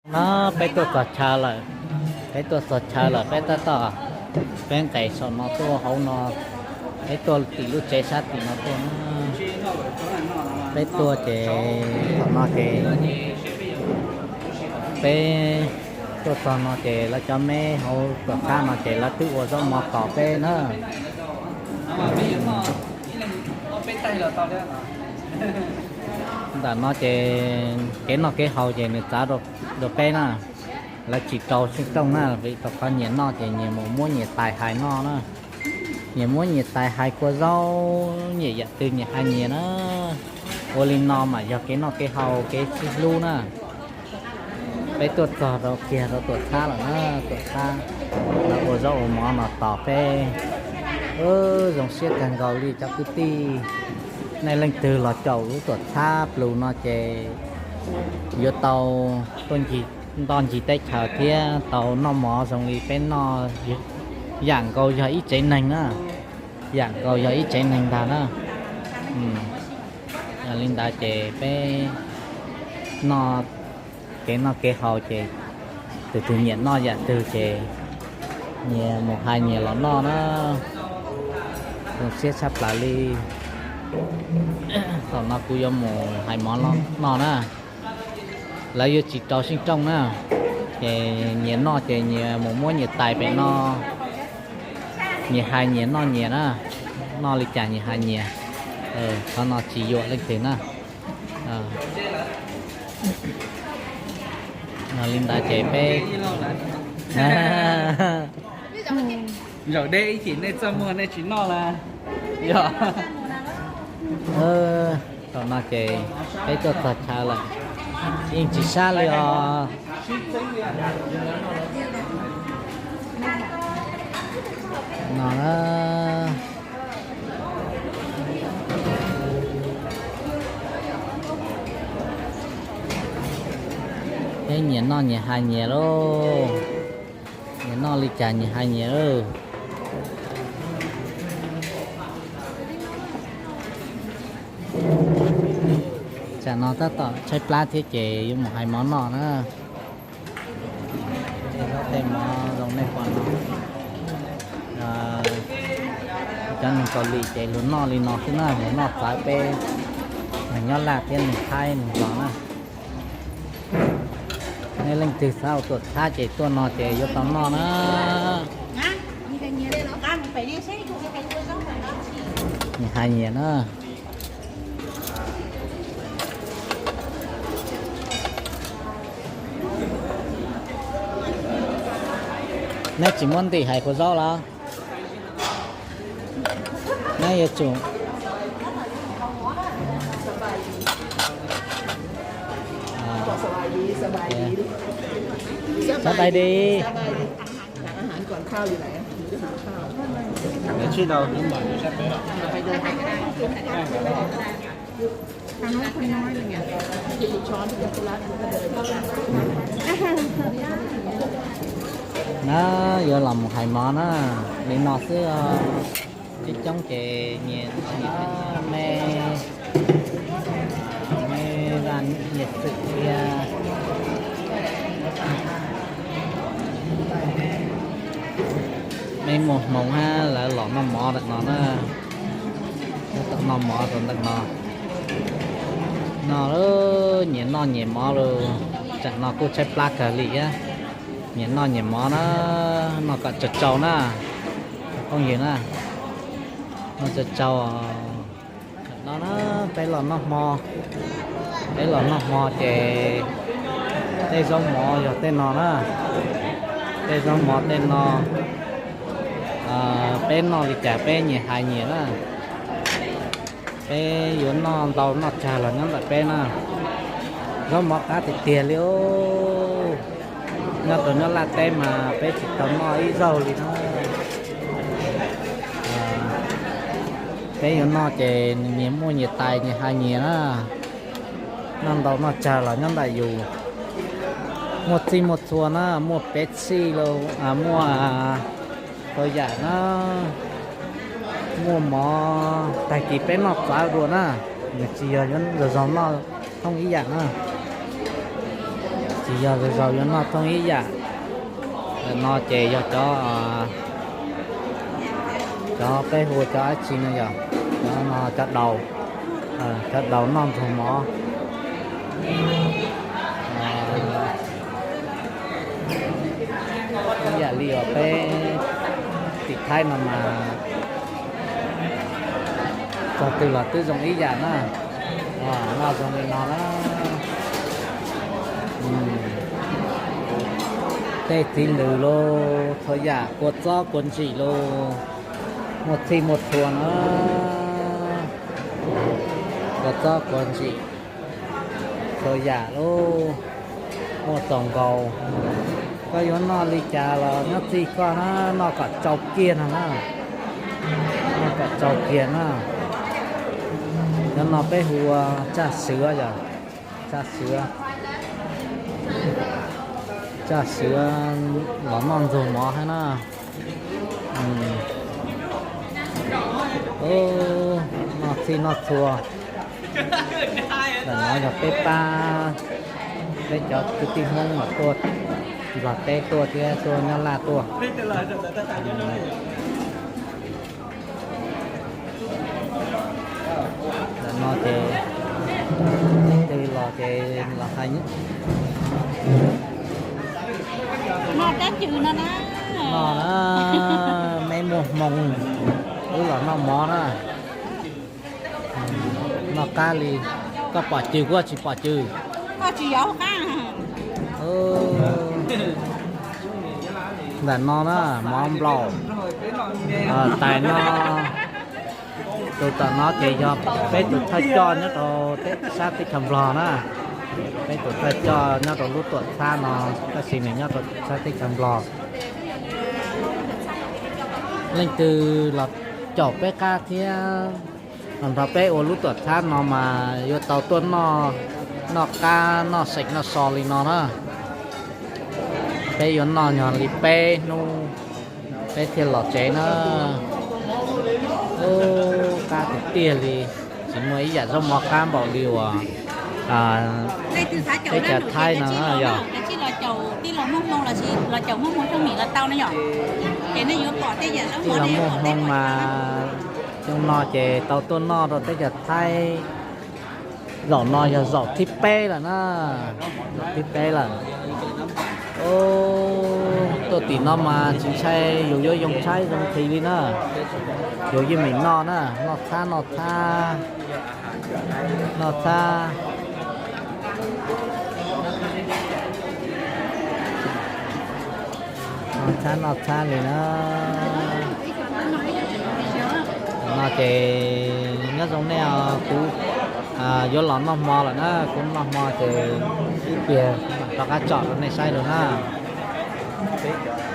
No peb tuaj txog chaw lawm, peb tuaj txog chaw lawm, peb tab tom, peb nqes saum no tuaj hauv no, peb tuaj tim lub tsev sab tim no tuaj. Peb tuaj ces thaum no ces peb tuaj txog no ces lawv cov me hauv tuam txhab no ces lawv twb ua zaub mov tos peb na. Ntawm no ces kev noj kev haus ces nws txav rau peb na. Lawv tsis rau xeeb rooj na, vim rau qhov nyias noj ces nyias mus muab nyias tais hais noj na. Nyias muab nyias tais hais kua zaub, nyias yam twg nyias hais nyias na. Ua li no mas yog kev noj kev haus kev sib hlub na. Peb tuaj txog rau kiag rau tuam txhab lawm na, tuam txhab lawv ua zaub ua mov no tos peb. Zoo siab kawg nkaus li cov kwv tij, nej leej twg los caum lub tuam txhab plus no ces yuav tau tuaj ncig, nto ncig teb chaws thiab tau noj mov zoo li peb noj, yam nkaus yog ib tsev neeg na, yam nkaus yog ib tsev neeg ntag na. Yog li ntawd ces peb noj, kev noj kev haus ces tus twg nyiam noj yam twg ces nyias mus hais nyias los noj na. Zoo siab tshaj plaws li. Thaum no kuv yuav mus hais mov noj na. Lawv yuav tsis rau xeeb rooj na, ces nyias noj ces nyias mus muab nyias tais pem no, nyias hais nyias noj nyias na, noj li cas nyias hais nyias. Qhov no tsis yuam leej twg na. Li ntawd ces peb zaum deb ib chim nej txaj muag nej tsis noj la. Yog, thaum no ces peb tuaj txog chaw lawm, yeej tsis sab li os. No na, peb nyias noj nyias hais nyias lauj. Nyias noj li cas nyias hais nyias lauj. Tsam no tab tom tshaib plab thiab ces yuav mus hais mov noj na. Tej zaub tej mov zoo nej pom no, cov neeg Kaus Lim ces luag noj li no xwb na, luag noj txawv peb neeg Nyab Laj thiab neeg Thaib neeg Nplog na. Nej leej twg xav ua tuam txhab ces tuaj no ces yuav tau noj na. Nyias hais nyias na. Neb tsis muab ntim hais kua zaub los? Neb yuav tsum, sawv daws di. Na, yuav los mus hais mov na, li no xwb os. Coob coob ces nyias, nyias me, me vaj nyias xwm thiab. Me muaj hmoo hab lawv los noj mov ntawm no na. Lawv los noj mov rau ntawm no. No, nyias noj nyias mov lauj. Tsam no kuj tshaib plab kawg li thiab. Nyias noj nyias mov na, noj kom tsau tsau na, phooj ywg na. Noj tsau tsau. No na, peb los noj hmo, peb los noj hmo ces tej zaub mov yog tej no na, tej zaub mov tej no. Peb noj li cas peb nyias hais nyias na. Peb yuav noj ntau noj tsawg los nyob ntawm peb na. Zaub mov qab tiag tiag li. Nyob rau nyob Laj teb mas peb tsis tau noj ib zaug li na. Peb yuav noj ces nyias muaj nyias tais nyias hais nyias na. Noj ntau noj tsawg los nyob ntawm yus. Muaj txij muaj txhua na, muaj Pepsi los muaj tau yam na, muaj mov, tag kis peb noj txav dua na, nws tsis yog yuav zoo zoo noj thoob ib yam na. Tsis yog zaus zaus yuav noj thooj ib yam. Ntawm no ces yog cov, cov peb hu cov dab tsi no yog, cov no cov daus, cov daus noj ntxuag mov. Ib yam li uas peb tim Thaib no mas txog twg los twb zoo ib yam na. Noj zoo li no na. Tej txiv lws los txhua yam kua txob kua ntsim los muaj txhij muaj txhua na. Kua txob kua ntsim txhua yam los muaj txaus nkaus. Koj yuav noj li cas los nyob txij koj na, noj kom tsau kiag no na. Noj kom tsau kiag na. Cov no peb hu ua tsaj swv yog, tsaj swv, tsaj swv los noj ntxuag mov thiab na. Noj txhij noj txhua. Ntawm no yog peb pab, peb cov kwv tij Hmoob los tuaj Nplog teb tuaj thiab tuaj Nyab Laj tuaj. Ntawm no ces leej twg los ces los hais. Noj dab tsi no na? Noj na, me muaj hmoo, wb los noj mov na. Noj qab li, koj pom cws kuj tsis pom cws. Ntawm no na, mov nplaum, tais no. Tus tom no ces yog peb tus thawj coj nyob rau sab teb chaws Nplog na. Peb tus thawj coj nyob rau lub tuam txhab no, tab sis nws nyob rau sab teb chaws Nplog. Leej twg los caum peb qab thiab los nrog peb ua lub tuam txhab no mas yuav tau tuaj noj, noj qab noj seem noj so li no na. Peb yuav noj nyog li peb hnub peb thiaj los tsev na. Ub, qab tiag tiag li, tsis muaj ib yam zaub mov qab npaum li uas teb chaws Thaib no yog. Tij laug Muaj Hmoo mas xyoo no ces tau tuaj noj rau teb chaws Thaib. Zaum no yog zaum thib peb lawm na, zaum thib peb lawm. Tuaj tim no mas tsis ntshai yus yuav yoo tshaib zoo nqhis li na. Yus yeej meem noj na, noj txhab noj txhab, noj txhab, noj txhab noj txhab li na. No ces nyob zoo nej os, kuv yuav los noj hmo lawm na, kuv noj hmo ces ib pliag rov qab tsom rau nej saib dua na. Peb cov